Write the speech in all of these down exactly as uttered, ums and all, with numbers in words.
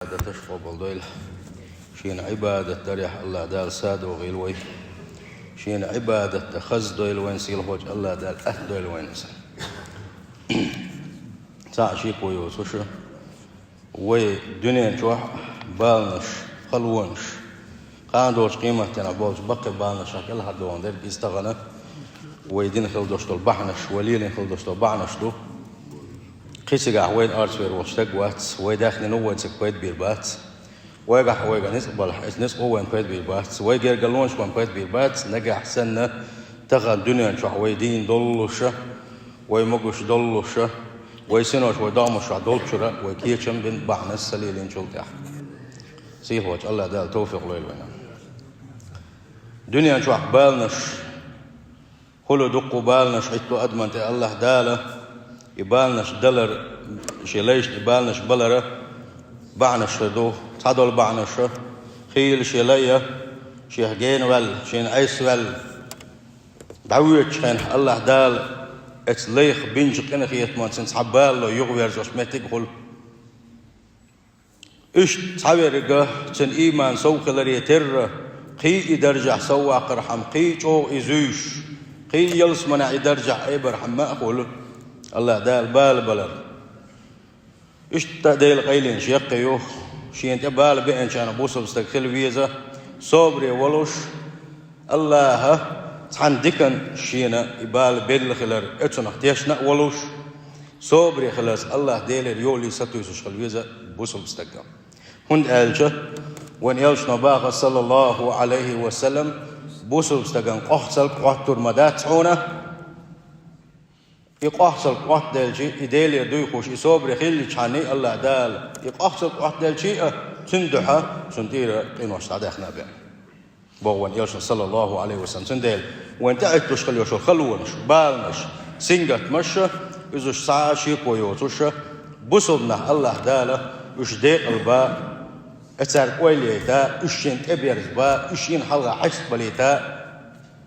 Ӏибадаташ къобалдойла. Шена Ӏибадат дарехь АллахӀ Дала садогӀийла вай. Шена Ӏибадат дан хаза дойла вайна сийлахьчу АллахӀ Дала, атта дойла вайна иза. Цхьа а шеко йоцуш, вай дуьнен чохь баланаш, халонаш, кхана долчу къематдийнахь болчу баккхий баланашах кӀелхьардохна дерг иза тахана, вай дина хила долуш долу бахьанаш, вай лелийна хила долуш долу бахьанаш ду. Кхин цигахь вайна орцавер волу стаг вац, вай даьхнина ву вайн цига пайда бийр бац. Вайгахь вайга ницкъ балахь, иза ницкъ ву вайн пайда бийр бац. Вай гергарлонаш вайн пайда бийр бац, нагахь санна, тахана дуьнен чохь вай дийна доллуша, вай могуш доллуша, вай синош, вай догӀмаш чохь долчура, вай кечам бина бахьанаш ца лелийначул тӀаьхьа. Сийлахьчу АллахӀ Дала товфикъ лойла вайна. Дуьнен чохь баланаш, хӀула дуккха баланаш хӀитто адаман тӀе АллахӀ Дала, и баланаш далар, шен лайшна и баланаш балара бахьанаш хир ду, цхьадолу бахьанаш, хийла шен лай а, шех гена ваьлла, шена Ӏеса ваьлла, дӀавоьдучу хенахь АллахӀ Дала эцу лайх бинчу къинхетаман цуьнан цхьа бала ло юхаверзош меттиг а хуьлу. Иштта цхьаверрига цуьнан ийман сов хиларе терра, кхин и даржехь сов ваккхархьама, кхин чӀогӀа и зуьйш, кхин ялсаманехь и даржехь айбархьама ма а хуьлу, АллахӀ Дала бала балар. Иштта Делан къайленаш яккхий ю, шена тӀе бала беанчарна бусалба стаг хила веза, собаре волуш, АллахӀа цхьана диканна шена и бала белла хилар, оцунах тешна а волуш, собаре хиларца АллахӀ Делера йолий сатуьйсуш хила веза бусалба стаг. ХӀунда аьлча вайн элчано баха, саллаллаху Ӏалайхи ва саллам, бусалба стаган къохцалг Ӏоттур ма дац хьуна. И къохцалг Ӏоттаделчий, и Делера дуй хууш, и собаре хиллачхьаний АллахӀ Дала, и къохцалг Ӏоттаделчий а, цуьнан дуьхьа цунна тӀера къинош дӀадаьхна бен, боху вайн элчано, саллаллаху Ӏалайхи ва саллам. Цундела вайн тӀехӀитталуш хила йолу халонаш, баланаш, сингаттамаш, иза уьш цхьа а шеко йоцуш, бусалба нах АллахӀ Дала уьш декъал ба, цаьрга ойла яйта, уьш шена тӀеберза ба, уьш шена хьалха хьестабалийта,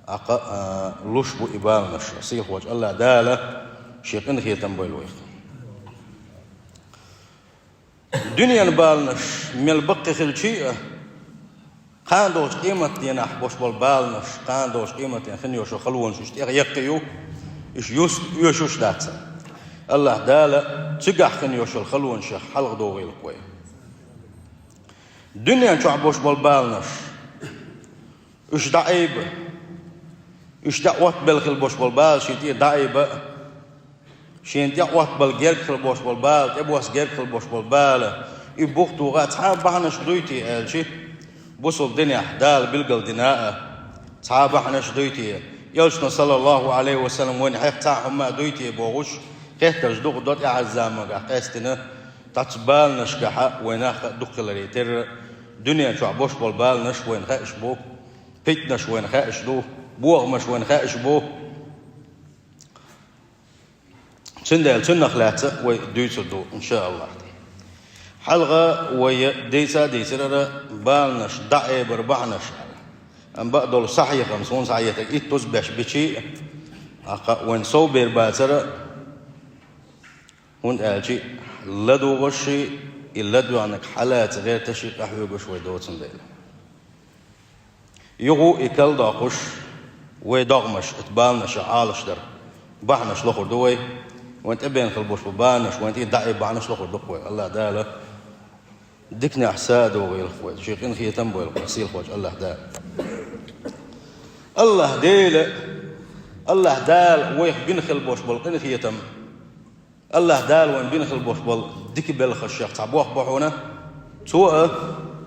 Аккха, а, луш бу и баланаш, сийлахьчу АллахӀ Дала шен къинхетам бойла вайх. Дуьненан баланаш мел баккхий хилчий а, кхана долчу къематдийнахь болуш болу баланаш, кхана долчу къематдийнахь хин йолуш йолу халонаш уьш тӀех яккхий ю, уьш юст оьшуш дац. АллахӀ Дала цигахь хин йолуш йолу халонашех хьалха догӀийла вай. Дуьнен чохь болуш болу баланаш, уьш дӀаайба. Уьш тӀеӀоттабелла хила болуш болу бала шен тӀера дӀаайба а. Шена тӀеӀоттабала герга хила болуш болу бала, тӀебосса герга хила болуш болу бала, и бухтугӀа цхьа а бахьанаш дуй те аьлчи, бусалба динехь Дала билгалдина а, цхьа а бахьанаш дуй те, элчано, саллаллаху Ӏалайхи ва саллам, вайна хьех цхьа а хӀумма а дуй те бохуш, хеттарш дукха до тӀаьхьарчу заманахь къаьстина, цхьацца баланашкахьа вайн нах а дукха хиларе терра, дуьнен чохь болуш болу баланаш вайна хаьаш бу, питанаш вайна хаьаш ду, бохамаш вайна хаьаш бу. Цундела цунах лаьцна вай дуьйцур ду, иншааллахь. Хьалха вай дийца а дийцира ара баланаш дӀаайбар бахьанаш аьлла. Амма бакъдолу сахьихамца хӀун схьаетарг итт уз беш бичий а, аккха вайн сов бер бацара, хӀунда аьлча ладугӀушший, и ладоьгӀнарг хьалаца гӀерташший къахьоьгуш вай доцун дела. Юха и кал доккхуш, вай догӀмаш, ит баланаш Ӏалаш дара. Бахьанаш лохур ду вай, вайн тӀебен хила болуш бу баланаш, вайн тӀе даӀи бахьанаш лохур ду вай. АллахӀ Дала диканехь са а догӀийла вай, шен къинхетам а бойла вай, сийлахьчу АллахӀ Дала. АллахӀ Дела, АллахӀ Дала вайх бина хила болуш болу къинхетам, АллахӀ Дала вайн бина хила болуш болу дика белхашех цхьа бохам бо хьуна, Цо а,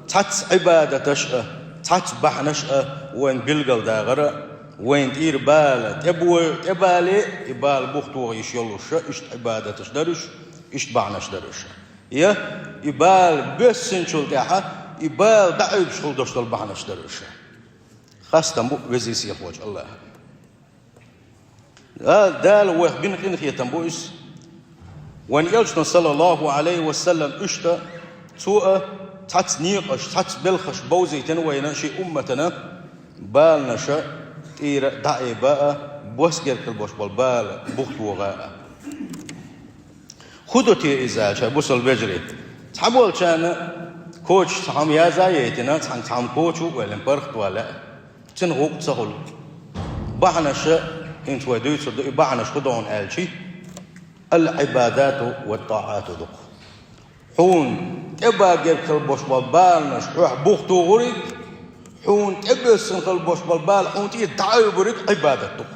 цхьацца Ӏибадаташ а, цхьацца бахьанаш а вайн билгал дагӀара, вайн тӀера бала тӀебо-, тӀебале, и бала бухтогӀа йиш йолуш а, иштта Ӏибадаташ даруш, иштта бахьанаш даруш. Я и бала боьссинчул тӀаьхьа, и бала дӀаӀуьйгуш хила долуш долу бахьанаш даруш. Хастам бу везий сийлахьчу АллахӀан. Дала вайх бина къинхетам бу иза. Вайн элчано, саллаллаху Ӏалайхи ва саллам, иштта цо а цхьацца некъаш, цхьацца белхаш бовзийтина вайна шен умматана, баланаша тӀера дӀаӀе баа, бос геркал бош болу бала бухтогӀа а. ХӀун ду те иза аьлча, бусалба вежарий? Цхьаболчарна Коча цхьа хӀума яза а яйтина, цхьан цхьа хӀума коча ву а ваьлла, паргӀат валла а, цуьнан гӀуллакх ца хуьлу. БахьанашхӀинца вай дуьйцур ду, и бахьанаш хӀун ду хьуна аьлча, العبادات والطاعات ду-кх. Хьуна тӀебагерг хила болуш болу баланаш хьох бух тухург, хьуна тӀебоьссина хила болуш болу бала хьуна тӀера дӀаайбарг Ӏибадат ду-кх.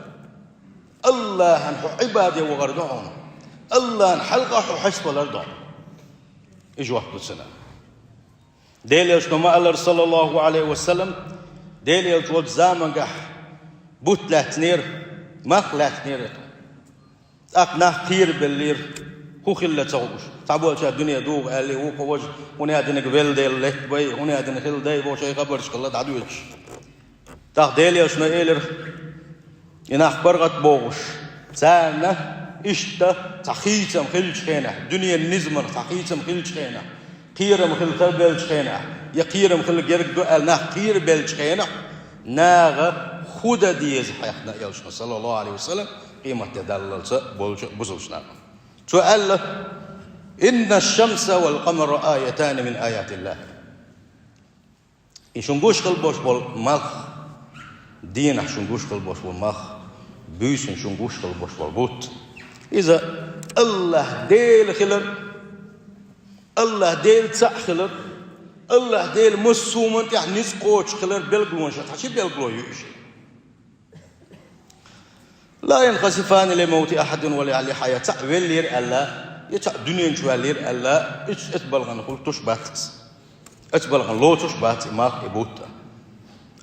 АллахӀан хьо Ӏибаде вахар ду хьуна. АллахӀан хьалха хьо хьаставалар ду хьуна. И жоп ду цунна. Делан Элчано ма-аллара, саллаллаху Ӏалайхи ва саллам, Делан Элча волчу замангахь бутт лаьцнера, малх лаьцнера. ТӀаккха нах кхерабеллера, хӀун хилла ца хууш. Цхьаболчара дуьне дугӀу аьлла, вукху важа, хӀун яа динарг велла дела летта бай, хӀун яа дина хилла дай, боху шайн хабарш хилла дӀадоьдуш. ТӀаккха Делан Элчано элира, и нах паргӀат бохуш, царна иштта цхьа хийцам хиллачу хенахь, дуьненан низамах цхьа хийцам хиллачу хенахь, кхерам хила тарлучу хенахь, я кхерам хила герга ду аьлла нах кхерабеллачу хенахь, наха хӀун дан деза хьехна Элчано, саллаллаху Ӏалайхи ва саллам, къематде даллалца болчу бусалбачу нахана. Цо аьлла: «Инна шамса вал къамара аятани мин аятиллахи». И шуна гуш хила болуш болу малх, дийнахь шуна гуш хила болуш болу малх, буьйсанна шуна гуш хила болуш болу бутт. Иза АллахӀ Дела хилар, АллахӀ Дела цхьаъ хилар, АллахӀ Дела массо а хӀуманна тӀехь ницкъ кхочуш хилар билгалонаш, цхьа ши билгало ю уьш. «Ла янхасифани ли мавти ахьадин ва ла ли хьаят». Цхьаъ веллера аьлла, я цхьаъ дуьнен чу ваьллера аьлла, уьш оцу балхана хуьлуш бац иза. Оцу балхана лоцуш бац и малх, и бутт.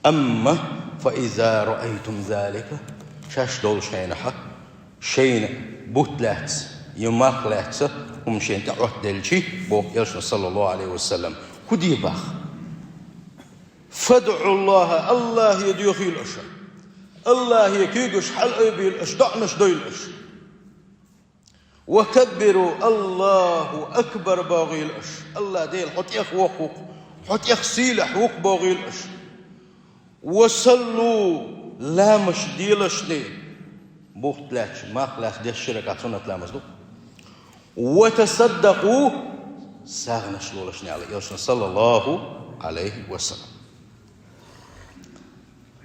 Амма, фа иза раайтум залика, шаьш долчу хенахь, шайна бутт лаьцна, я малх лаьцна хӀума шайна тӀе Ӏоттаделча, боху Элчано, саллаллаху Ӏалайхи ва саллам, хӀун де боху? «ФадӀу Аллаха», АллахӀе доьхийла аша. АллахӀе куьйгаш хьалаайбийла аша, доӀанаш дойла аша. «Ва каббиру», Аллаху акбар бохийла аша. АллахӀ Дела хьо тӀех воккха ву-кх, хьо тӀех сийлахь ву-кх бохийла аша. «Ва саллу», ламаш делашна, бутт лаьцна, малх лаьцна деш ши ракаӀат суннат ламаз ду. «Ва тасаддакъу», сагӀанаш лолашна аьлла Элчано, саллаллаху Ӏалайхи ва саллам.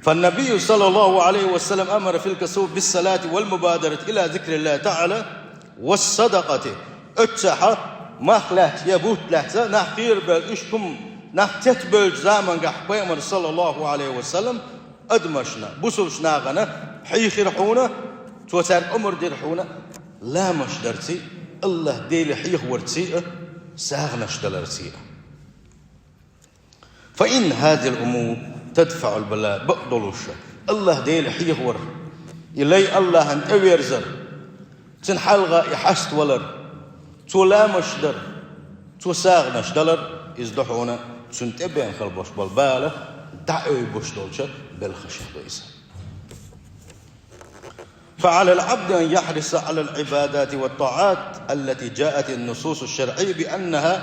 فالنبي صلى الله عليه وسلم أمر في الكسوف بالصلاة والمبادرة إلى ذكر الله تعالى والصدقة. Оццахьа малх лаьцна я бутт лаьцна, нах кхерабевлла, иштта хӀума нах цецбевллачу замангахь Пайхамар, саллаллаху Ӏалайхи ва саллам, адамашна, бусалбачу нахана хьийхира хьуна, цо цаьрга омра дира хьуна, ламаш дарций, АллахӀ Деле хьехаварций а, сагӀанаш даларций а. «Фа инна хазихил умур тадфаӀул бала», бакъдолуш, АллахӀ Деле хьехавар, и лай АллахӀана тӀеверзар, цуьнан хьалха и хьаставалар, цо ламаш дар, цо сагӀанаш далар, иза ду хьуна цуьнан тӀебеана хила болуш болу бала дӀаайбеш долчу белхашех ду иза. «فعلى العبد أن يحرص على العبادات والطاعات التي جاءت النصوص الشرعية بأنها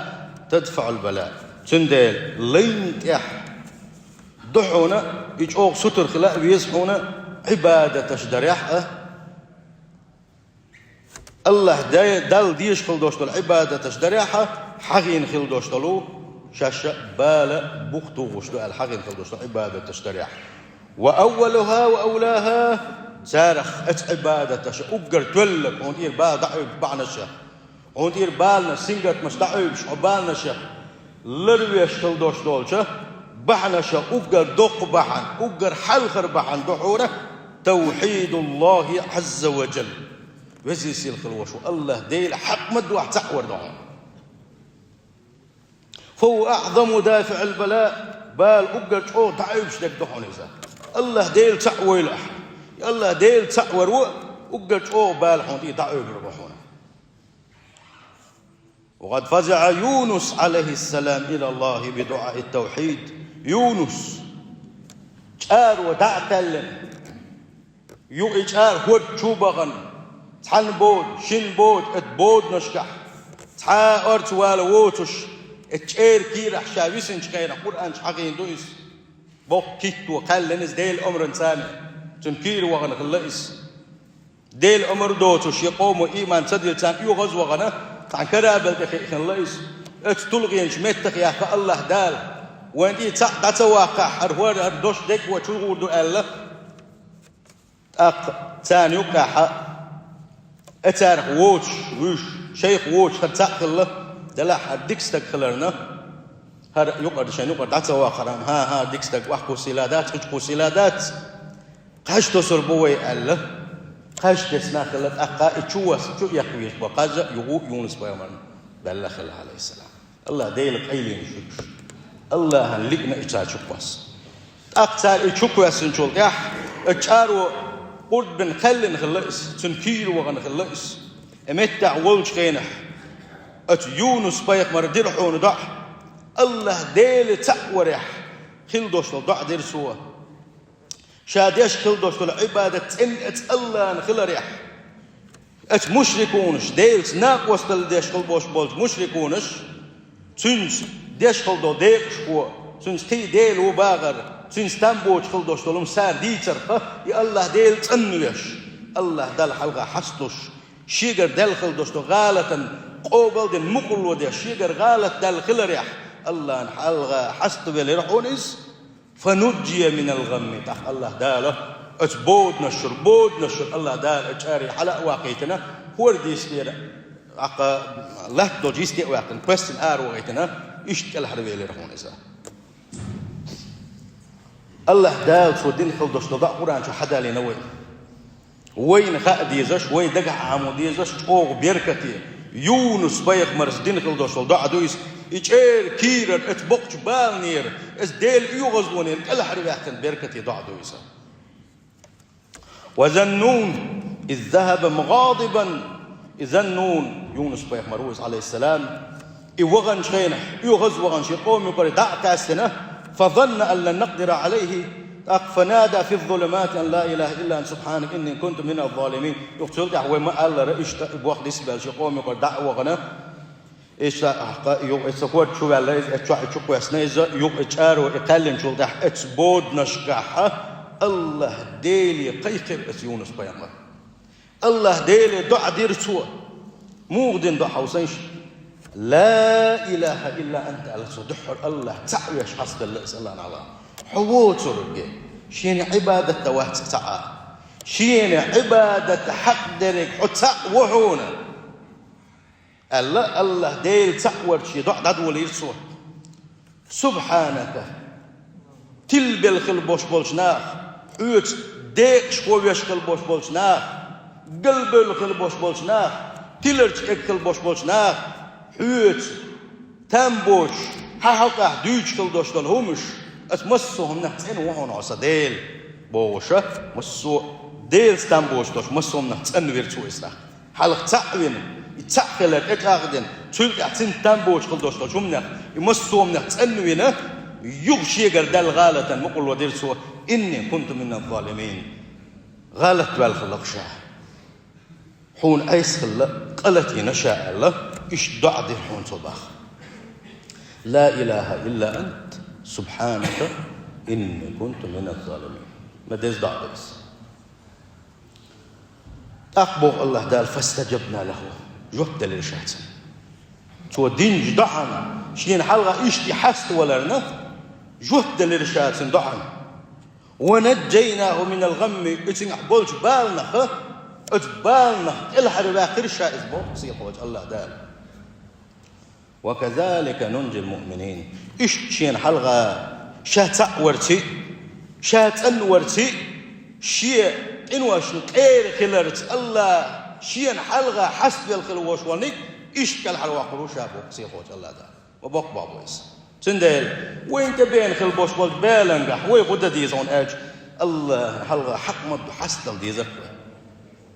تدفع البلاء». Цундела лайна тӀехь ду хьуна, и чӀогӀа сутара хила а веза хьуна, Ӏибадаташ дарехь а, АллахӀ Далла дезаш хила долуш долу Ӏибадаташ дарехь а, хьахийна хила долуш долу, шаьш а бала бух тухуш ду аьлла хьахийна хила долуш долу Ӏибадаташ дарехь. «Ва аввалуха ва авлаха», царах, оцу Ӏибадаташа уггар тоьлларг, хьуна тӀера бала дӀаайбеш бахьанашех, хьуна тӀера баланаш, сингаттамаш дӀаайбеш хьо бахьанашех ларвеш хила долуш долчу бахьанашех уггар доккха бахьана, уггар хьалхара бахьана ду хьуна: «ТавхӀидуллахӀи Ӏазза ва жалла». Веза-сийлахь хила волуш волу АллахӀ Дела хьакъ ма-дарра цхьаъ вар ду хьуна. «Фа хӀува аӀзаму дафиӀил бала», бала уггар чӀогӀа дӀаайбеш дерг ду хьуна иза. АллахӀ Дела цхьаъ войла ахь. АллахӀ Дела цхьаъ вар ву, уггар чӀогӀа бала хьуна тӀера дӀаайбар бу хьуна. «Ва къад фазиӀа Юнус, Ӏалайхиссалам, илаллахӀи бидуӀаи тавхӀид». Юнус чӀаро дӀа а кхаьллина, юха и чӀара хӀорда чу а бахана, цхьана бода, шина бода, оцу боданашкахь цхьа а орца вала воцуш, оцу чӀеран кийрахь ша висинчу хенахь, Къуръан чу хьахийна ду иза. Боккха китто кхаьллина иза Делан омранца а, цуьнан кийра вахана хилла иза. Делан омра доцуш, я къомо ийман ца дилла царна оьгӀаз вахана, цхьана карабал тӀе хиъна хилла иза. Оцу тулгӀенаш меттах яьккха АллахӀ Дала, вайн тӀе цхьаъ дӀа ца ваккхахь, хӀара хӀора, хӀара дош дегӀо чугӀур ду аьлла. ТӀаккха царна юккъехьа а царах воцуш, вуьш, шайх воцуш хӀара цхьаъ хилла, делахь хӀара дика стаг хиларна, хӀара юкъара, шайн юкъара дӀа ца ваккхарна, хӀан-хӀа, дика стаг, охьакхуссийла дац, хӀинца кхуссийла дац, кхаж тосур бу вай аьлла, кхаж тесна хилла, тӀаккха и чу вас-, чу эккхавеш бо кхаж а юха Юнус-пайхамарна баьлла хилла, Ӏалайхиссалам. АллахӀ Делан къайленаш ю уьш. АллахӀана лиъна и цара чу кхосса. ТӀаккха цара и чу кхоьссинчул тӀаьхьа, и чӀаро къурд бина кхаьллина хилла иза, цуьнан кийра вахана хилла иза. И меттехь волчу хенахь, оцу Юнус-пайхамара дира хьуна доӀа, АллахӀ Деле цхьаъ варехь хила долуш долу доӀа дира цо. Ша деш хила долуш долу Ӏибадат цӀена эца АллахӀна хиларехь, оцу мушрикунаш, Делаца накъосталла деш хила болуш болчу мушрикунаш, цуьнца деш хила долу декъашхо, цуьнца кхин а дела ву бахар, цуьнца там боцуш хила долуш долу хӀума сара дийцарх, и АллахӀ Дела цӀанвеш, АллахӀ Далла хьалха хьасталуш, шегара даьлла хила долуш долу гӀалатан къобал а дина, мукъарло деш, шегара гӀалат даьлла хиларехь, АллахӀна хьалха хьаставелира хьуна иза. «Фануджия минал гӀамми», тӀаккха АллахӀ Дала оцу боданашчуьра, боданашчуьра АллахӀ Дала оцу чӀаре хьала а ваккхийтина, хӀора дийцинера, тӀаккха латта долчу йисте а ваьккхина, кхоьссина ара вахийтина, иштта кӀелхьарвелира хьуна иза. АллахӀ Дала цо дина хила долуш долу доӀа Къуръан чу хьадалийна вайна. Вайна хаа дезаш, вайн дагахь Ӏамо дезаш, чӀогӀа беркате, Юнус-пайхамарца дина хила долуш долу доӀа ду иза. И чӀеран кийрара, оцу боккхачу баланера, оцу Делан оьгӀазлонера кӀелхьарваьккхина беркате доӀа ду иза. «Ва Заннун, из захаба мугӀадибан». И Заннун, Юнус-пайхамар ву иза, Ӏалайхиссалам, и ваханчу хенахь, оьгӀаз вахана шен къома юкъара дӀа а кхаьстина, «фазанна ан лан накъдира Ӏалайхи», тӀаккха, «фанада фи ззулумати ан ла илаха илла анта субхьанака инни кунту мина ззалимин». Юха цул тӀаьхьа вай ма-аллара, иштта и боху дисбаьлла шен къома юкъара дӀа а вахана, иштта, тӀаккха, юха, и ца хӀорда чу ваьлла иза, и чохь и чу кхоьссина иза, юха и чӀаро и кхаьллинчул тӀаьхьа, оцу боданашкахьа АллахӀ Деле кхайкхира оцу Юнус-пайхамар. АллахӀ Деле доӀа дира цо. Муха дина доӀа хьовсийша? «Ла илаха илла анта», аьлла цо, дуьххьара АллахӀ цхьаъ веш хьастаделла иза АллахӀна хьалха. Хьо воцург, шена Ӏибадат дан вац цхьа а. Шена Ӏибадат хьакъ дерг хьо цхьаъ ву хьуна, аьлла, АллахӀ Дела цхьаъ варчу шен доӀа дӀадолийра цо. Субхьанака! Тилабелла хила болуш болчу наха, хьоьца декъашхо веш хила болуш болчу наха, галбевлла хила болуш болчу наха, тиларчу кӀега хила болуш болчу наха, хьоьца там боцуш, хьан хьокъехь дуьйцуш хила долуш долу хӀумаш, аса массо а хӀуманах цӀена ву хьуна хьо, сан Дела, бохуша, массо а Делаца там боцуш долуш, массо а хӀуманах цӀанвира цо иза тӀаккха. Хьалха цхьаъ вина, и цхьаъ хилар тӀечӀагӀдина, цул тӀаьхьа цуьнца там боцуш хила долуш долчу хӀуманех, и массо а хӀуманех цӀанвина, юха шегара даьлла гӀалатан мукъарло дира цо: «Инни кунту мина ззалимин». ГӀалат ваьлла хилла ша. Хьуна Ӏеса хилла, къа латийна ша аьлла, иштта доӀа дира хьуна цо баха. «Ла илаха илла анта, субхьанака, инни кунту мина ззалимин». Ма деза доӀа дара иза. ТӀаккха боху АллахӀ Дала: «Фастаджабна лаху». Жоп делира ша цунна. Цо динчу доӀана, шена хьалха иштта хьаставаларна, жоп делира ша цуьнан доӀана. «Ва наджжайнаху минал гӀамми», и цуьнгахь болчу баланах, оцу баланах кӀелхьарваьккхира ша иза, боху сийлахьчу АллахӀ Дала. «Ва казалика нунджил муъминин». Иштта шена хьалха ша цхьаъ варций, ша цӀанварций, шен къиношна къера хиларца АллахӀ шена хьалха хьаставелла хила волуш волниг иштта кӀелхьарвоккхур ву ша, боху сийлахьчу АллахӀ Дала. Ма боккха боху иза. Цундела вайна тӀебеана хила болуш болчу балангахь вай хӀун дан деза хьуна аьлча, АллахӀна хьалха хьакъ ма-дду хьастадала дезарх вай.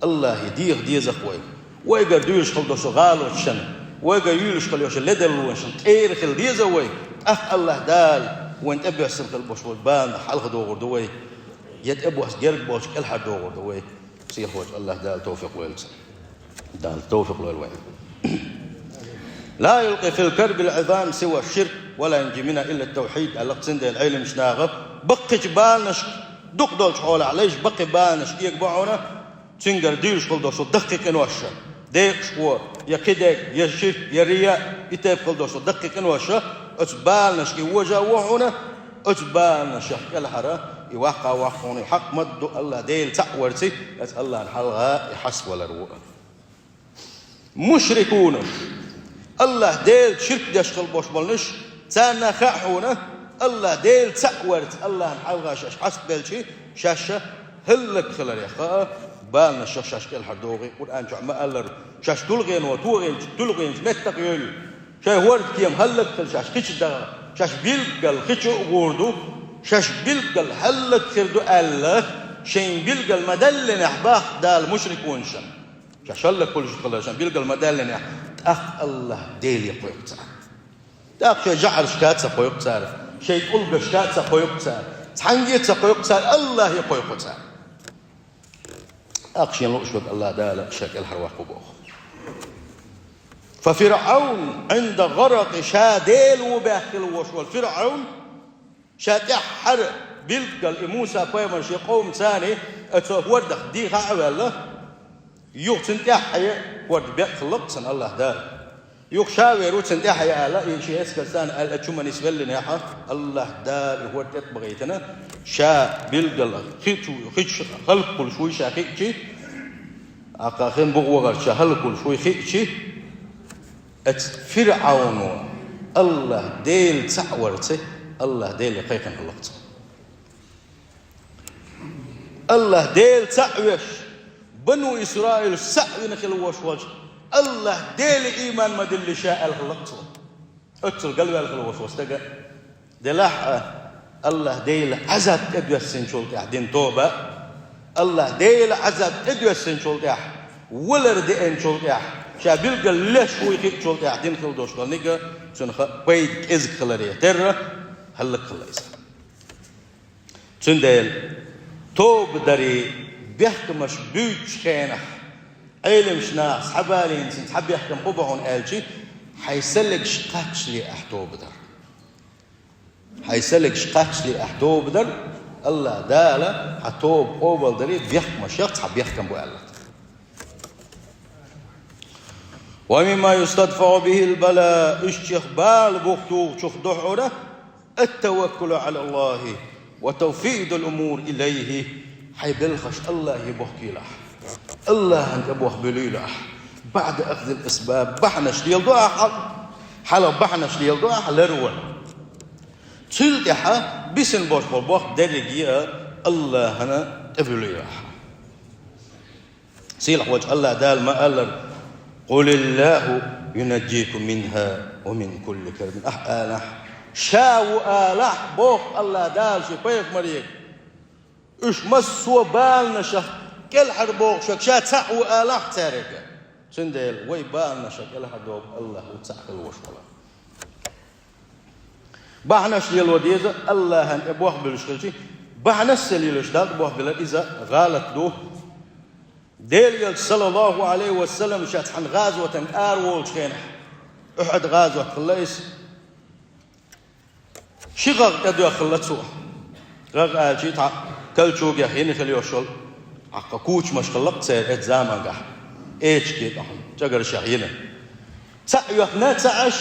АллахӀе деха дезарх вай. Вайгара дуьйлуш хила долуш гӀалочушна, вайгара юьйлуш хила йолуш ледарлонашна къера хила деза вай. ТӀаккха АллахӀ Дала вайна тӀебоьссина хила болуш болчу баланах хьалха догӀур ду вай, я тӀебосса герга болчу кӀелхьардогӀур ду вай. Сийлахьчу АллахӀ Дала тавфикъ лойла цунна. Дала тавфикъ лойла вайна. «Ла юлкъи фил карбил Ӏизам сива ширк, ва ла юнджи минха илла тавхьид», аьлла цундела Ӏеламчу наха, баккхийчу баланашка, дукха долчу хьолахь лайш баккхий баланаш эга бу хьуна, цуьнгара дуьйлуш хила долуш долу даккхий къинош. декъашхо, я кхидерг, я ширк, я рияъ, и тайпа хила долуш даккхий къинош оцу баланашкахь вожа а во хьуна, оцу баланашах кӀелхьара и ваккха ваккха хьуна, и хьакъ ма-дду, АллахӀ Дела цхьаъ варций, оцу АллахӀна хьалха и хьаставалар ву. Мушрикунаш, АллахӀ Делаца ширк деш хила болуш болнуш, царна хаьа хьуна, АллахӀ Дела цхьаъ варца АллахӀна хьалха шаьш хьаставелча, шаьш хӀаллакьхиларех а, баланашах шаьш кӀелхьардохий, Къуръан чохь ма-аллара, шаьш тулгӀено, тулгӀенчу, тулгӀенчу меттах йевлла, шайн хӀордкема хӀаллакьхила шаьш хи чу даха, шаьш билггал хи чу а гӀур ду, шаьш билггал хӀаллакьхир ду аьлла, шайн билггал ма-даллинехь боху Дала мушрикунашна. Шаьш хӀаллакьхуьлуш хиларна билггал ма-даллинехь, тӀаккха АллахӀ Деле кхойкху цара. ТӀаккха шайн жӀарашка а ца кхойкху цара, шайн тӀулгашка а ца кхойкху цара, цхьаьнгге а ца кхойкху цара, АллахӀе кхойкху цара. ТӀаккха шена лууш верг АллахӀ Дала ша кӀелхьарваккха боху. Фа ФирӀавн Ӏинда гӀаракъи, ша Дела ву баьхкина волуш волу ФирӀавн, ша тӀаьххьара билггал и Муса-пайхамар шен къомаца оцу хӀордах дийха а ваьлла, юха цунна тӀаьххье хӀорда бекъ хилла-кх цунна АллахӀ Дала. Юха ша вер ву цунна тӀаьххье аьлла, и шен эскарца аьлла, чу ма нисвеллинехь, АллахӀ Дала и хӀорда тӀе тӀебахийтина, ша билггал хи чу, хи чу хӀаллакьхуьлуш вуй ша хиъча, Ӏаккха хин букъ вахарча хӀаллакьхуьлуш вуй хиъча, оцу ФирӀавно АллахӀ Дела цхьаъ варца, АллахӀ Деле кхайкхина хилла-кх цо. АллахӀ Дела цхьаъ веш, Бану Исраилаш цхьаъ вина хила волуш волчу АллахӀ Деле ийман ма диллий ша аьлла хилла-кх цо. Оццул галваьлла хила волуш волу стага, делахь а, АллахӀ Дела Ӏазап тӀедоьссинчул тӀаьхьа дина тоба а, АллахӀ Дела Ӏазап тӀедоьссинчул тӀаьхьа, валар деанчул тӀаьхьа, ша билггал леш вуй хиъчул тӀаьхьа дина хила долуш долу ниг а, цунах а пайда кӀезиг хиларе терра, хӀаллакьхилла иза. Цундела тоба даре бехкамаш буьйцучу хенахь, Ӏеламчу наха схьабалийна цуьнан цхьа бехкам хӀун бу хьуна аьлча, хьайн са легаш кхаччале ахь тоба дар. Хьайн са легаш кхаччале ахь тоба дар, АллахӀ Дала хьан тоба къобалдаре бехкамашах цхьа бехкам бу аьлла. Ва мимма юстадфаӀу бихил бала, иштта бала бухтухучух ду хьуна, ат-таваккулу Ӏалаллахи ва тавфидул умур илайхи, хьайн белхаш АллахӀе бохкийла ахь. АллахӀан тӀе бохбуьйлийла ахь. БаӀда ахзил асбаб, бахьанаш леладо ахь хьалха. Хьалха бахьанаш леладо ахь ларван. Цул тӀаьхьа бисина болуш болу бохк дерриге а АллахӀана тӀебуьйлийла ахь. Сийлахь волчу АллахӀ Дала ма-аллара: «Къулиллаху юнажжикум минха ва мин кулли карбин». Ахь алахь, ша ву алахь, боху АллахӀ Дала шен пайхамаре. Уьш массо а баланашах кӀелхьарбохуш верг ша цхьаъ ву алахь цаьрга. Цундела вай баланашах кӀелхьардоху АллахӀ ву цхьаъ хила волуш волу. Бахьанаш лело деза, АллахӀан тӀе бохбуьйлуш хилча, бахьанаш ца лелош Далла тӀе бохбилар иза гӀалат ду. Делан Элча, саллаллаху Ӏалайхи ва саллам, ша цхьана гӀазотан араволучу хенахь, Ухьуд гӀазот хилла иза, ши гӀагӀ тӀедоьхна хилла цо. ГӀагӀ аьлча, цхьа калчугех йина хила йолуш йолу, хьакха кучамаш хилла-кх церан оцу замангахь, эчиган тӀехь чӀагаршех йина. Цхьаъ оьхна ца Ӏаш,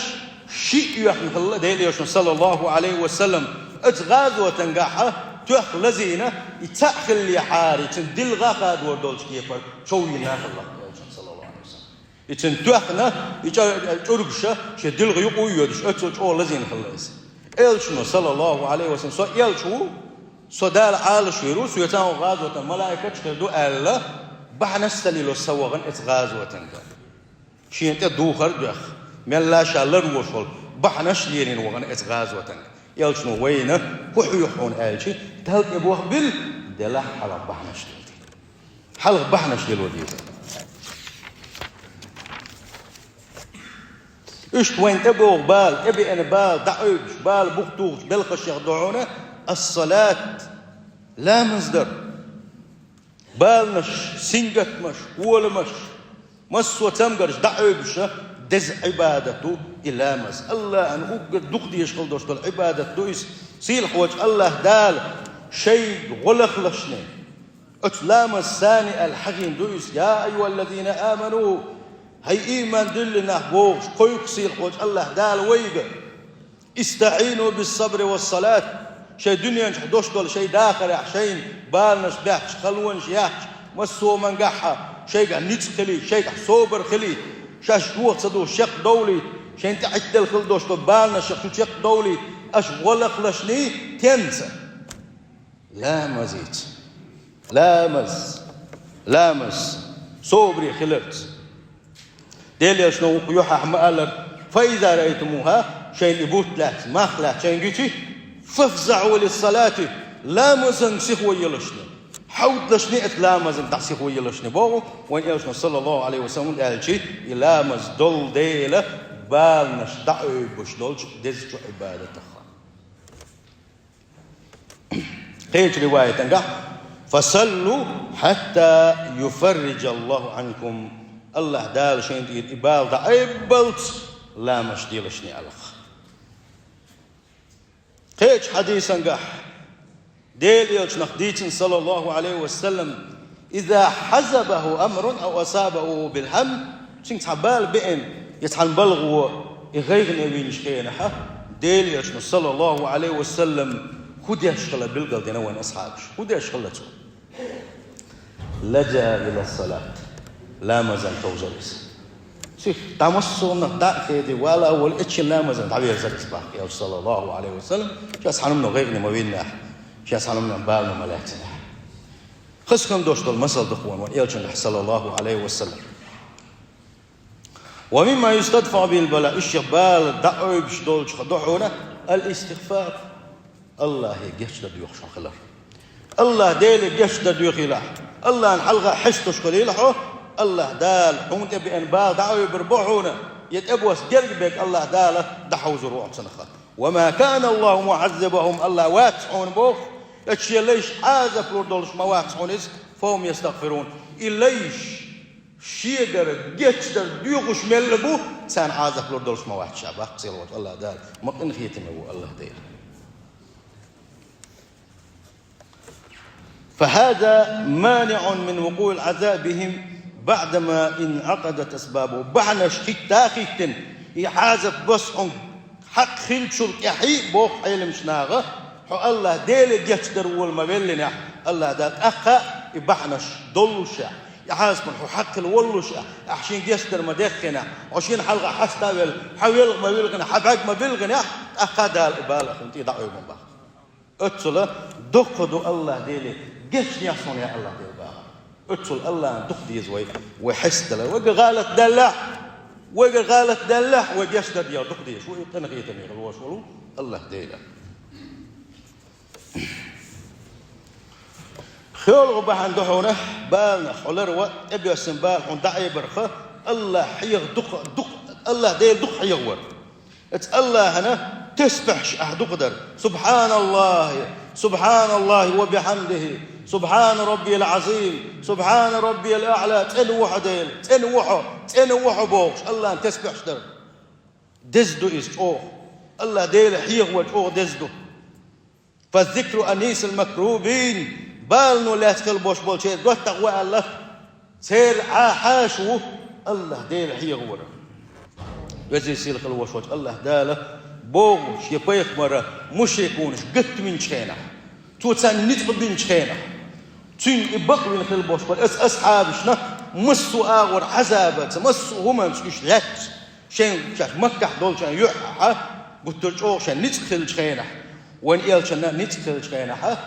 шиъ оьхна хилла Делан Элчано, саллаллаху Ӏалайхи ва саллам, оцу гӀазотангахьа тоьхна лазийна, и цхьаъ хиллехьара, цуьнан дилха хадор долчу кепара чов йина хилла Элчано, саллаллаху Ӏалайхи ва саллам. И цуьнан тоьхна, и чӀа-, чӀургуша шен дилха юкъа а йоьдуш, оццул чӀогӀа лазийна хилла иза. Элчано, саллаллаху Ӏалайхи ва саллам, со элча ву, со Дала Ӏалашвийр ву, соьца гӀазотан малайкаташ хир ду аьлла, бахьанаш ца лело ца вахана оцу гӀазотанга. Шена тӀе духар а доьхна, мелла ша ларвош волу бахьанаш лелийна вахана оцу гӀазотанга. Элчано вайна хӀун хьоьху хьуна аьлча, Далла тӀе бохбуьйлу, делахь хьалха бахьанаш лелде. Хьалха бахьанаш лело деза. Иштта вайна тӀебогӀу бала, тӀебеана бала, дӀаӀуьйдуш, бала бухтухучу белхашех ду хьуна ас-салат, ламаз дар. Баланаш, сингаттамаш, оламаш, массо а цамгарш дӀаӀуьйбуша деза Ӏибадат ду и ламаз. АллахӀана уггар дукха дезаш хила долуш долу Ӏибадат ду иза. Сийлахь волчу АллахӀ Дала шайга гӀо лахлашне оцу ламаз санна аьлла хьахийна ду иза: «Я айюхаллазина аману, Хьай ийман дуьллинехь бохуш, кхойкху сийлахьчу Аллаьхьа Дала вайга: «ИстаӀину бис-сабри вас-салат». Шайн дуьнен чохь долуш долу шайн дахарехь, шайна баланаш баьхкича, халонаш яьхча, массо а мангахь а шайгахь ницкъ хилийта, шайгахь собар хилийта, шаьш юха ца духуш чекхдовлийта, шайна тӀе Ӏиттал хила долуш долу баланаш шу чекхдовлийта, аша гӀо лахлашний тенца? Ламазца. Ламаз. Ламаз. Собаре хиларца. Делан Элчано вукху юьхьехь ма-аллара: «Фа иза раайтумуха», шайна и бутт лаьцна, мах лаьцна шайна гичи, «фафзаӀу лис-салати», ламазан сихо елашна. Хьовдалашна эцу ламазан дӀа сихо елашна боху вайн Элчано, саллаллаху Ӏалайхи ва саллам, аьлчи, и ламаз долу дела баланаш дӀаоьбуш долчу дезачу Ӏибадатах. Кхечу риваятангахь: «Фасаллу хьатта юфарриджаллаху Ӏанкум». Аллаьхьа Дала шайна тӀера и бала дӀаайбалц ламаш делашний алха. Кхечу хьадисангахь Делан Элчанах дийцина, саллаллаху Ӏалайхи ва саллам: «Иза хьазабаху амрун ау асабаху билхьам», цуьнга цхьа бала беана, я цхьана балгӀо и гӀайгӀане винчу хенахьа, Делан Элчано, саллаллаху Ӏалайхи ва саллам, хӀун деш хилла билгалдина вайн асхьабаш. ХӀун деш хилла цо? «Ладжа ила салат». Ламазан товзар иза. Цих дӀа массо а нах дӀа а хеди, вала а волу, эцчи ламазан дӀаверзар иза бахка, Элча, саллаллаху Ӏалайхи ва саллам, шаьш хьанамно гӀайгӀане ма виннехь, шаьш хьанамно балано ма лаьцнехь. Хаза хӀун дош долу масал ду хьуна вайн Элчанахь, саллаллаху Ӏалайхи ва саллам. «Ва мимма юстадфаӀу бихил бала», иштта бала дӀаоьбуш долчух ду хьуна «ал-истигъфар», Аллахье гечдар доьхуш хьо хилар. Аллахь Деле гечдар доьхийла хьо, Аллахьна хьалха хьесташ хилийла хьо, Аллахь Дала хьуна тӀе беана бала дӀаоьбур бу хьуна, я тӀебосса герга берг Аллахь Дала дӀахьовзур ву хьо цунах. «Ва ма кана Аллаху муӀаззибахум», Аллахь вац хьуна боху, я шен лайш Ӏазап лур долуш ма вац хьуна иза, «фахум ястагъфирун». И лайш шегара гечдар доьхуш мелла бу, царна Ӏазап лур долуш ма вац ша баккхийла волчу Аллахь Дала. Ма къинхетаме ву Аллахь Дела. «Фа хаза маниӀун мин вукъуил Ӏазаби бихим баӀдама инӀакъадат асбабуху». Бахьанаш хӀитта а хӀиттина, и Ӏазап бос хьуна хьакъ хиллачул тӀаьхьа боху Ӏеламчу наха, хьо Аллахь Деле гечдар волу ма веллинехь, Аллахь Дала тӀаккха и бахьанаш доллушехь, и Ӏазапна хьо хьакъ хила воллушехь, ахь шен гечдар ма дехкинехь, хьо шена хьалха хьаста а велла, хьан велха ма вилхинехь, хьан бӀаьрг ма билхинехь, тӀаккха Дала и бала хьуна тӀе дӀаоьбун бахьа. Оццула доккха ду Аллахь Деле гечдеш хьуна, я Аллахь Дела, бахьа. Оццул Аллахьна дукха деза вай, вай хьестадала. Вайга гӀалат даьллехь, вайга гӀалат даьллехь, вай гечдар дела дукха дезаш ву, и къинхетаме хила волуш волу Аллахь Дела. ХоьлгӀа бахьана ду хьуна баланах хьо ларван, тӀебоьссина бала хьуна дӀаайбарх, Аллахь хьеха дукха, дукха, Аллахь Дела дукха хьехавар. Оцу Аллахьана тесбихьаш ахь дукха дар. Субханаллахи, субханаллахи ва бихьамдихи, субхана раббиял Ӏазим, субхана раббиял аӀла, цӀена ву хьо Дела, цӀена ву хьо, цӀена ву хьо бохуш, Аллахьана тесбихьаш дар. Деза ду иза чӀогӀа. Аллахь Дела хьехавар чӀогӀа деза ду. «Фаззикру анисул макрубин», балано лаьцна хила бош болчеран доттагӀа ву аьлла, церан Ӏа хьаша ву Аллахь Дела хьехавар. Везий сийлахь хила вош волчу Аллахь Дала боху шен пайхамар мушрикунаш гатвинчу хенахь, цо царна ницкъ бинчу хенахь, цуьнга и бакъвина хила бош бара. Аса асхьабашна массо а агӀор Ӏазабаца, массо а хӀуманца уьш лаьцна. Шайн шаьш Маккахь долчарна юьхьехьа гуттар а чӀогӀа шайн ницкъ хиллачу хенахь, вайн элчанна ницкъ хиллачу хенахьа,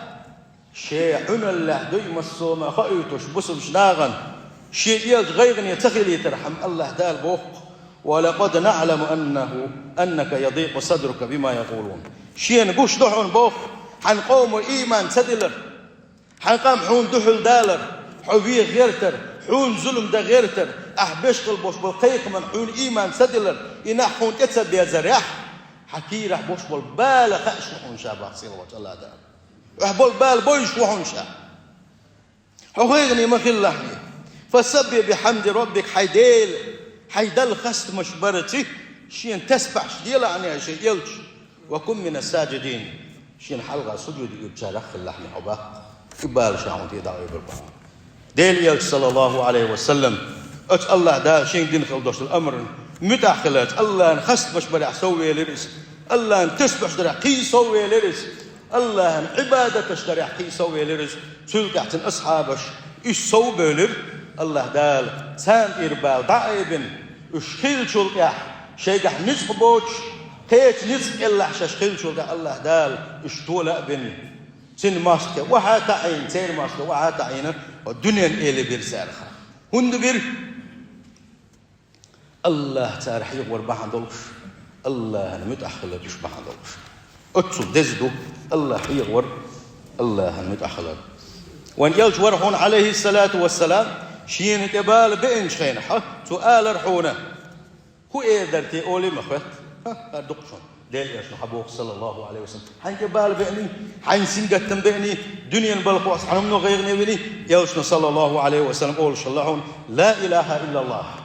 шен Ӏуьналлехь дуй массо а ма хаийтуш бусалбачу нахана, шен элча гӀайгӀане ца хилийтархьама, Аллахь Дала боху: «Ва лакъад наӀламу аннаху, аннака ядикъу садрука бима якъулун». Шена гуш ду хьуна боху, хьан къомо ийман ца дилар. Хьан къам хьуна дуьхьал далар, хьо вен гӀертар, хьуна зулам дан гӀертар, ахь беш хила бош болу кхайкхаман хьуна ийман ца дилар, и нах хьуна тӀе ца безарехь, хьан кийрахь бош болу бала хаьаш ву хьуна ша бах сийлахь волчу Аллахь Дала. Ахь болу бала бойуш ву хьуна ша. Хьо гӀайгӀане ма хилалахьне. Фасаббихь бихьамди роббик, хьайн Дела, хьайн Далла хастамаш барций, шена тасбихьаш делахьне, шен элча. «Ва кун минас саджидин», шена хьалха сужуд йоьдучарах хилалахьне хьо бах. И бала ша хьуна тӀе дӀаоьбур бах. Делан элча, саллаллаху Ӏалайхи ва саллам, Оцу АллахӀ Дала шен дина хила долуш долу амрана муьтӀахь хиларца, АллахӀна хастамаш барехь соввелира иза. АллахӀна тасбихьаш дарехь кхин соввелира иза. АллахӀна Ӏибадаташ дарехь кхин соввелира иза. Цул тӀаьхьа цуьнан асхьабаш уьш совбевлира. АллахӀ Дала царна тӀера бала дӀа а айбина, уьш хиллачул тӀаьхьа шайгахь ницкъ боцуш, кхечу ницкъ кӀелахь шаьш хиллачул тӀаьхьа АллахӀ Дала уьш тола а бина, цуьнан мостагӀий охьа а таӀийна, церан мостагӀий охьа а таӀийна, дуьненан эле бира цара. ХӀунда бира? АллахӀ цара хьехавар бахьана долуш, АллахӀна муьтӀахь хилар уьш бахьана долуш. Оццул деза ду АллахӀ хьехавар, АллахӀна муьтӀахь хилар. Вайн элча вара хьуна, Ӏалайхиссалату вассалам, шена тӀе бала беанчу хенахь, цо алара хьуна: «ХӀун эр дара те?» олий ма хоьтту. ХӀа, хӀара дукха шуна. Делан элчано хьан боху, саллаллаху Ӏалайхи ва саллам: «Хьайна тӀе бала беаний, хьайна сингаттам беаний, дуьненан балхо ас хьан хӀумано гӀайгӀане виний?» Элчано, саллаллаху Ӏалайхи ва саллам, олуш хилла хьуна: «Ла илаха иллаллахӀ,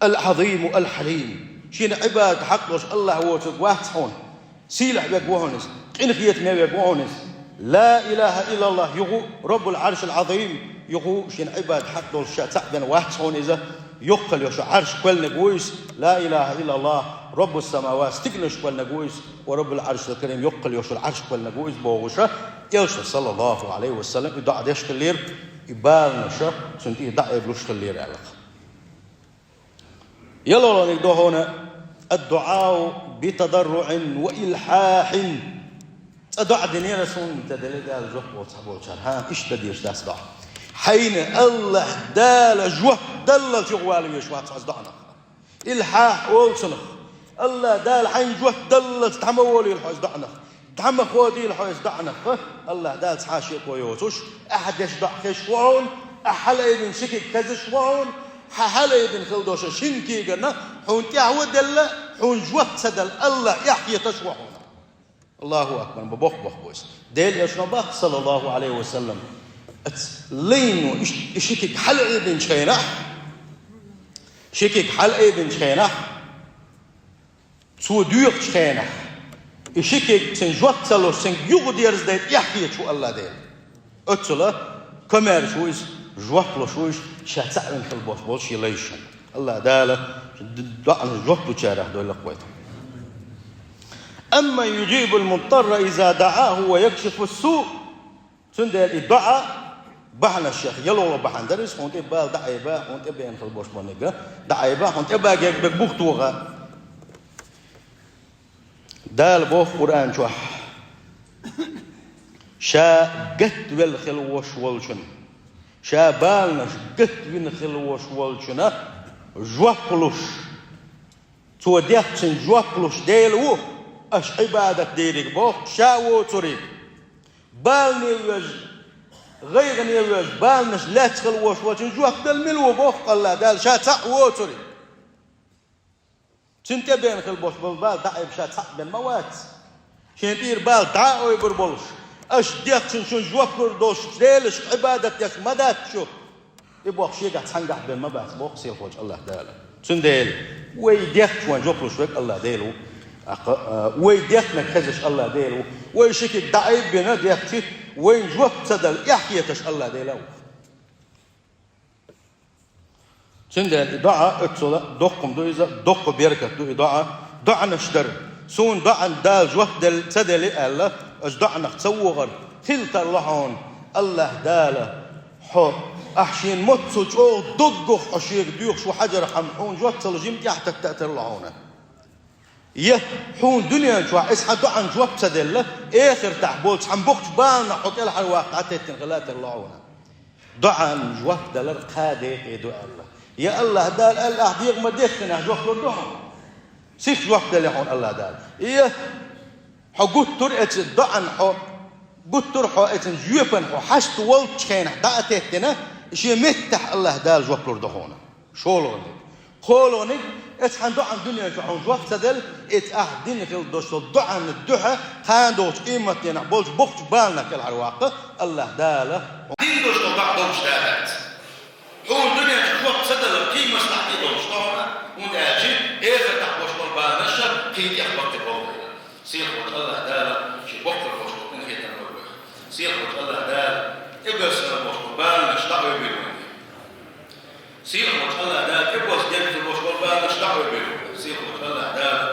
ал-Ӏазиму ал-Хьалим». Шена Ӏибадат хьакъ долуш АллахӀ воцург вац хьуна. Сийлахь верг ву хьуна иза, къинхетаме верг ву хьуна иза. «Ла илаха иллаллахӀ» юха а, «Раббул Ӏаршил Ӏазим» юха а шена Ӏибадат хьакъ долуш ша цхьаъ бен вац хьуна иза. Йоккхалла йолуш Ӏарш кхоьллинарг ву иза. «Ла илаха иллаллахӀ, Раббус самават», стигланаш кхоьллинарг ву иза, «ва Раббул Ӏаршил карим», йоккхалла йолуш Ӏарш кхоьллинарг ву иза бохуша, элчано, саллаллаху Ӏалайхи ва саллам, и доӀа деш хиллера, и баланаш цуьнан тӀера дӀа а айбалуш хиллера аьлла. ЯлхолгӀаниг ду хьуна: «Ад-дуӀау би тадарруӀин ва илхьахьин». Цкъа доӀа динера суна, ца делла Дала жоп ло цхьаболчара. ХӀан, иштта дезаш дац доӀа. Хьайна АллахӀ Дала жоп даллалц юхавала везаш вац хьо оцу доӀанах. Илхьахь олу цунах. АллахӀ Дала хьайна жоп даллалц дӀа ма волийла хьо оцу доӀанах. ДӀа ма ходийла хьо оцу доӀанах. АллахӀ Дала цхьа а шеко йоцуш, ахьа деш доӀа хезаш ву хьуна, ахьа хьалаайбина ши куьг хезаш ву хьуна, хьан хьалаайбина хила долуш шина куьйгана хьуна тӀаьхьо а делла, хьуна жоп ца дала, АллахӀ эхь хеташ ву хьуна. АллахӀу акбар, ма боккха боху иза. Делан элчано боху, саллаллаху Ӏалайхи ва саллам, оцу лайно и ши куьг хьалаайбинчу хенахь, ши куьг хьалаайбинчу хенахь, цо доьхучу хенахь, и ши куьг цуьнан жоп ца луш, цуьнга юхадерзадайта эхь хеташ ву АллахӀ Дела. Оццула комаьрша ву иза, жоп луш ву иза, ша цхьаъ вина хила болуш болу шен лайшна. АллахӀ Дала доӀанна жоп лучарах дойла вай. «Амман южибул мудтарра иза даӀаху ва якшифус суъ». Цундела и доӀа бахьанаш шех, ялхолгӀа бахьана дара иза, хьуна тӀе бала дӀа а айба, хьуна тӀе беана хила болуш болниг а дӀа а айба, хьуна тӀе бала герга берг бух тоха. Дала боху Къуръан чохь: «Ша гатвелла хила вош волчун, ша баланаш гатвина хила вош волчунна жоп луш, цо дехначун жоп луш Дела ву, аша Ӏибадат дийриг боху, ша воцуриг. Балане вежа, гӀайгӀане вежа, баланаш лаьцна хила вош волчун жоп дала мила ву боху АллахӀ Дала, ша цхьаъ воцуриг». Цуьнан тӀе беана хила болуш болу бала дӀа а айба ша цхьаъ бен ма вац. Шен тӀера бала дӀа а ойбур болуш, аша дехначун шуна жоп лур долуш, Делашка Ӏибадат деш ма дац шу. И боху шегахь цхьаьнгахь бен ма бац боху сийлахьчу АллахӀ Дала. Цундела вай дехначунна жоп луш верг АллахӀ Дела ву. ТӀаккха, а, вай дехнарг хезаш АллахӀ Дела ву. Вай ши куьг дӀа а айбина дехча, вайна жоп ца дала эхь хеташ АллахӀ Дела ву. Цундела и доӀа оццула доккха ду иза, доккха беркат ду и доӀа. ДоӀанаш дар. Суна доӀанна Дала жоп дел-, ца дели аьлла, оцу доӀанах ца вогӀар хила тарло хьуна. АллахӀ Дала хьо, ахь шена моццул чӀогӀа доггах хьо шега доьхуш ву хьажархьама, хьуна жоп ца луш, жима тӀаьхьататта а тарло хьуна. Я хьуна дуьнен чохь иза хьан доӀанна жоп ца делла, эхартахь болчу хьан боккхачу баланах хьо кӀелхьарваккха дӀатеттина хила а тарло хьуна. ДоӀанна жоп далар кхаа декъе ду аьлла. Я АллахӀ Дала аьлла, ахь дегӀ ма-деххинехь жоп лур ду хьуна. Сиха жоп делла хьуна АллахӀ Дала. Я хьо гуттар а эцу доӀанна хьо, гуттар а хьо эцу жоьпана хьо хьашт волчу хенахь дӀа а теттина, шен меттахь АллахӀ Дала жоп лур ду хьуна. ШолгӀаниг. КхоалгӀаниг, эцу хьан доӀанна дуьнен чохь хьуна жоп ца делла, эцу ахь дина хила долуш долу доӀанна дуьхьа кхана долчу къематдийнахь болчу боккхачу баланах кӀелхьарваккха АллахӀ Дала. Дина долуш долу доӀа долуш дац. Хьуна дуьнен чохь жоп ца дала, кхин маслахьте долуш ду хьуна, хӀунда аьлча эхартахь болуш болу баланаш кхин тӀех баккхий болу. Сийлахьчу АллахӀ Дала шен боккхалла болуш болу къинхетам лойла вайх. Сийлахьчу АллахӀ Дала тӀебоьссина болуш болу баланаш дӀаойла вайна. Сийлахь волчу АллахӀ Дала кӀирбош дерг ца болуш болу баланаш дӀакъоьбийла. Сийлахь волчу АллахӀ Дала